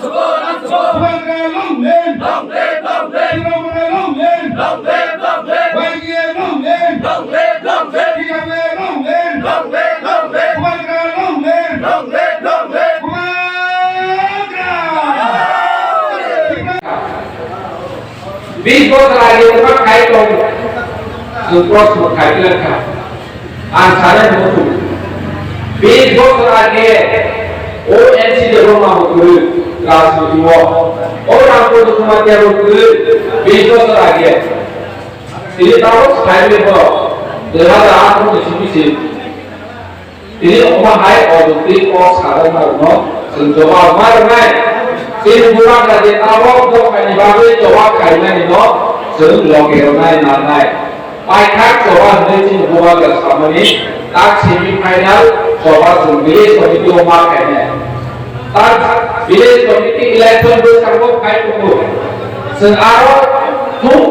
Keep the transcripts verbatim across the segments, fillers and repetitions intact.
Bubagra long live! Long live, long live! Bubagra long live! Long live, long live! Y G A long live! Long live, long live! Bubagra long live! Long live, long live! Bubagra long live! Long live, long live! Bubagra! Bis bosor age kwbang khai tong, chwng proshno khai kha. Ang sanai muchung. Bis bosor age o N C Debbarma bo kwrwi rajniti o. O Ramprasad Jamatia bo kwrwi bis bosor age. Tini tabuk sai bo dui hazar atharo ni simi se. Tini omo hai o dukti kok sajakma rokno chwng jobab ma rwnai. Chini bubagra je tabuk dophani bagwi jobab khaimani no chwng loge rwnai nangnai. Paithak choba hwnwi chini bubagra samani tak semi final choba chwng village committee o ma khainai. Tak village committee election bwskango phai tongo. Chwng aro thung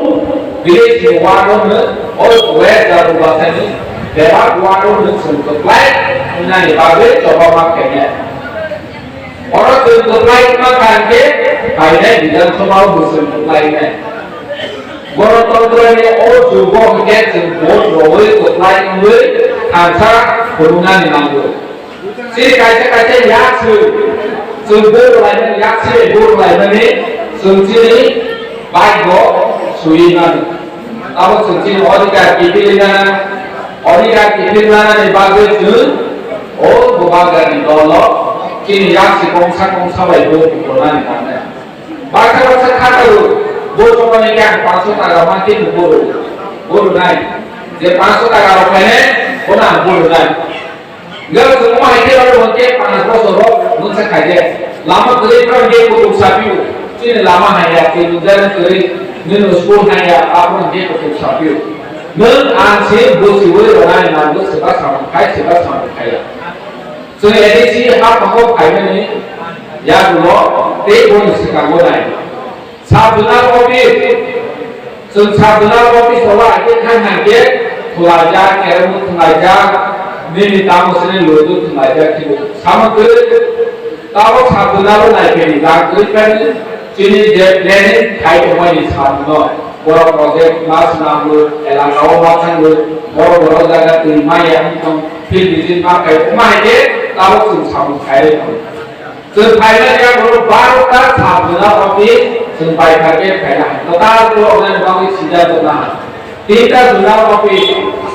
village ni ward o hwno o West Jadobasani bebak ward o hwno chwng kwplai wngnani bagwi choba ma khainai. Oro chwng kwplai wngma kha hwnkhe phainai Bidhan Sabha o bo chwng kwplai wngnai. Gorotontro ni o jugo hwnkhe chwng vote rwui kwplai wngwi thansa phunuknani nango. Chini kaisa kaisa yak se, chwng vote rwlaimani, yak se vote rwlaimani chwng chini bike bo swiwi mano. Abo chwng chini odhikar kiphilwi nana, odhikar kiphilwi nanani bagwi chwng o bubagrani dolo chini yak se kongsa kongsa bai vote rwnani nangnai. Baksa baksa kha tao, bo chongnai khe ang panso taka mankhe bo rw-, bo rwnai. Je panso taka rok khainai, bono ang bo rwnai. Hwnkhe chwng omo hai khe oro hwnkhe panch bosor rok mungsa khaide. Lama kwrwi phano hwnkhe kutung sapio. Chini lama haiya, twi nukjani kwrwi, nini school haiya, abono hwnkhe kutung sapio. Nwng ang se buchiui rwnai nango, swkang samung khai, swkang samung khaiya. Chwng A D C haphango phaimani yagulo tei boni swkango nai. Sub zonal office, chwng sub zonal office o ake thang hang khe thwlaijak, keremo thwlaijak, nini tamo sini ludu thwlaijak khibo. Samo kwrwi tabo sub zonal o nai phani, jang kwrwi phani chini je planning khai tongmani samung no, borok project ma swnamgo, elaka o ma thanggo, borok borok jaga twi ma ya wng tong, field visit ma khai, ma hai khe tabo chwng samung khai rw tong. Chwng phaina ya borok barota sub zonal office chwng bai kha khe phaina hai. Total borok nani bagwi sida tongna hai. Tinta zonal office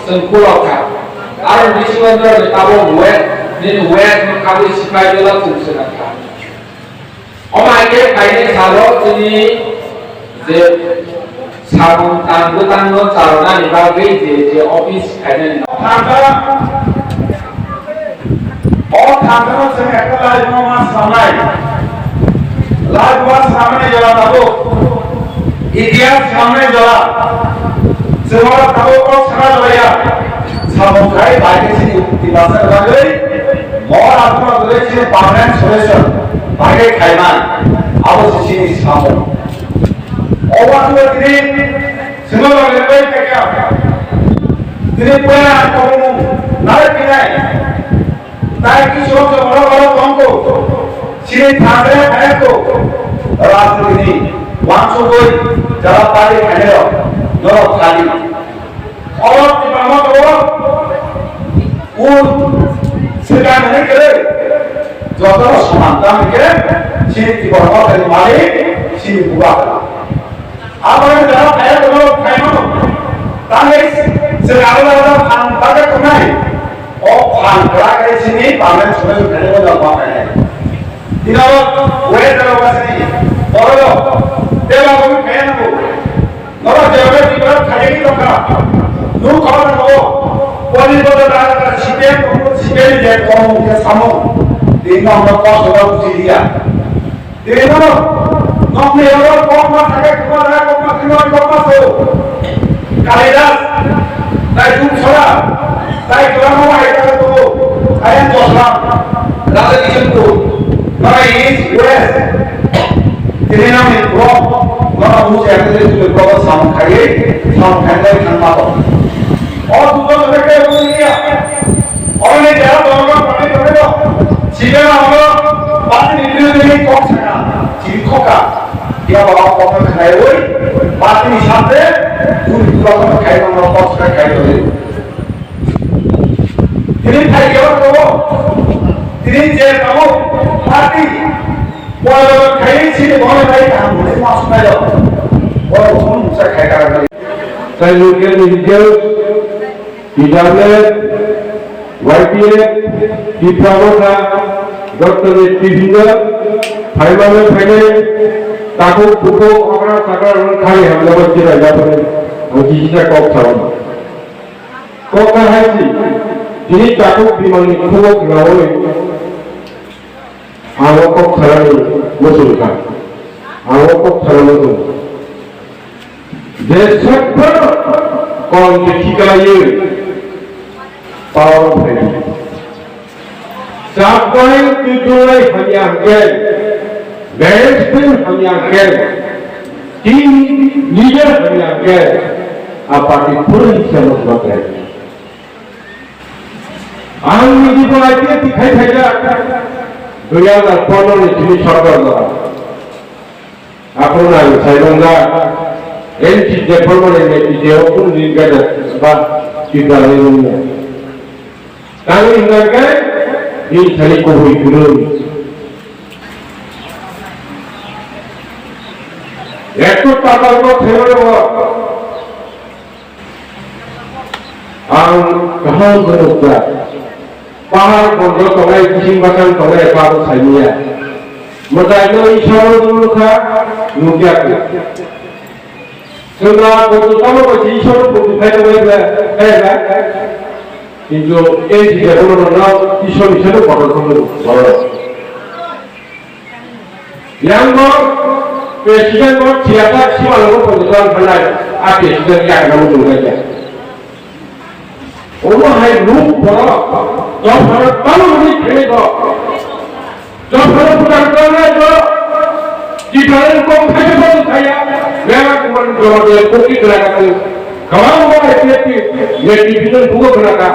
chwng khulok kha. Aro bisingo ni tabok west, nini west no khabwi sipai jola chwng swnam kha. Omo hai khe phainai salo chini je samung tang bwtangno charwnani bagwi je je office khainani. Thangkha, o thangkhano chwng ekta live no ma swnamnai. Live ma swnamnai jora tabuk. Itihas swnamnai jora. Chwng oro tabuk kok sana jora ya. Samung khai bai khe chini Tiprasa bagwi. Mo aphuru bagwi chini permanent solution bai khe khaiman. Abo se chini samung. Obo ang tini swnam rok bai khaikha. Tini puila ang tongmung nai pinai. Tai kisu rok jok rok rok tongko. Chini thangre khaiko. Rajniti ni wansugwi jara pari khainai rok norok thani. Oro Tipra Motha o un swkang hwnwi kwrwi, jotono soman tamo hwnkhe chini Tipra Mothani malik chini bubagra. Abo wngkha kaya kono khaimano. Tangwi chwng alada alada phan bagwi tongnai. O phan kwrak hai chini parliament sumai khainai bo jang ma khainai. Tino west jora wasini borok tela bo khainai nango. Norok jora Tripura khaikhe tongkha. Nuk khoroknw, poni bodo dara dara C P M, C P M ni je tongmung khe samung. Tini norok kosto rok buji liya. Tini norok nokni oro kokma thangkhe kokma thangkhe kokma thangkhe kokma so. Kalidas, tai Tumsora, tai Kurangma hai thangkhe tongo. Ayang Josram, Raja Kisanpur, Norai East, West. Tini nangni borok, nono mung se akhe tini borok samung khaiwi, samung khainai thangma tong. O dugo jone khe bui ya. Oro ni jara borok, borok, borok, borok. Sibena oro, party ni biruddhe ni kok saka. Yaba o kotor khlaiwi party ni sakhe churi chura kotor khai mano kok sai khai tongwi. Tini phai kebo kobo. Tini je tamo party. Poriborton khai chini bono khai kaham hwnwi ma sunai rok. Bono buphang mungsa khai karang. Tei local media T W F, Y P F, Tipra Motha, Doctor H P Bhinder, phaimano phainai takhuk bukhuk okra chakra rok khani hamjagwi chwrai yapharwi ang kisisa kok sao. Kok kahai si, tini takhuk bimangni khubuk naui ang o kok salani muchung kha. Ang o kok salani muchung. Je sekphano kong je khiklaiwi power phaidi. Chabai twijlai hamya hwnkhe, management hamya hwnkhe, team leader hamya hwnkhe, a party phuruni se mosla khlai. Ang niji bo I P F T khai phaijak, dui hazar pondro ni simi sorkar dora. Aphuru nang saimang da, N C development ni P T O kun ni gada ba Tipra ni nung. Tang ni hingga kai, ni sani kubui kunung. Ekto pata ko thero ko. Ang kaham khe nukha. Pahar bondro tongnai, bising bwsang tongnai, abo saimanya. Mwtaino Isoro nukha, nukya khe. Chwngno poito tamo bai se Isoro poito khai tongnai ba, kaya ba. Kintu ei jigya bono no Isor ni sabo kotor kotor boro. Yang bo president bo thiyata simango pondro thanai, a president yakna mo tonglaija. Omo hai ruk borok, dophano tamo hwnwi thangwi bo. Dophano bwtang tangwi bo. Tiprani kok thaibo bo thaya. Mera kumar ni jawab de koki kena katu. Kwbangma I P F T netribindoni bugo khna kha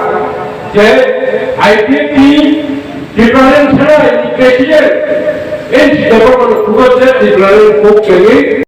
je I P F T ni Tipraland Sera ni President N C Debbarma ni bugo je Tipraland kok chengwi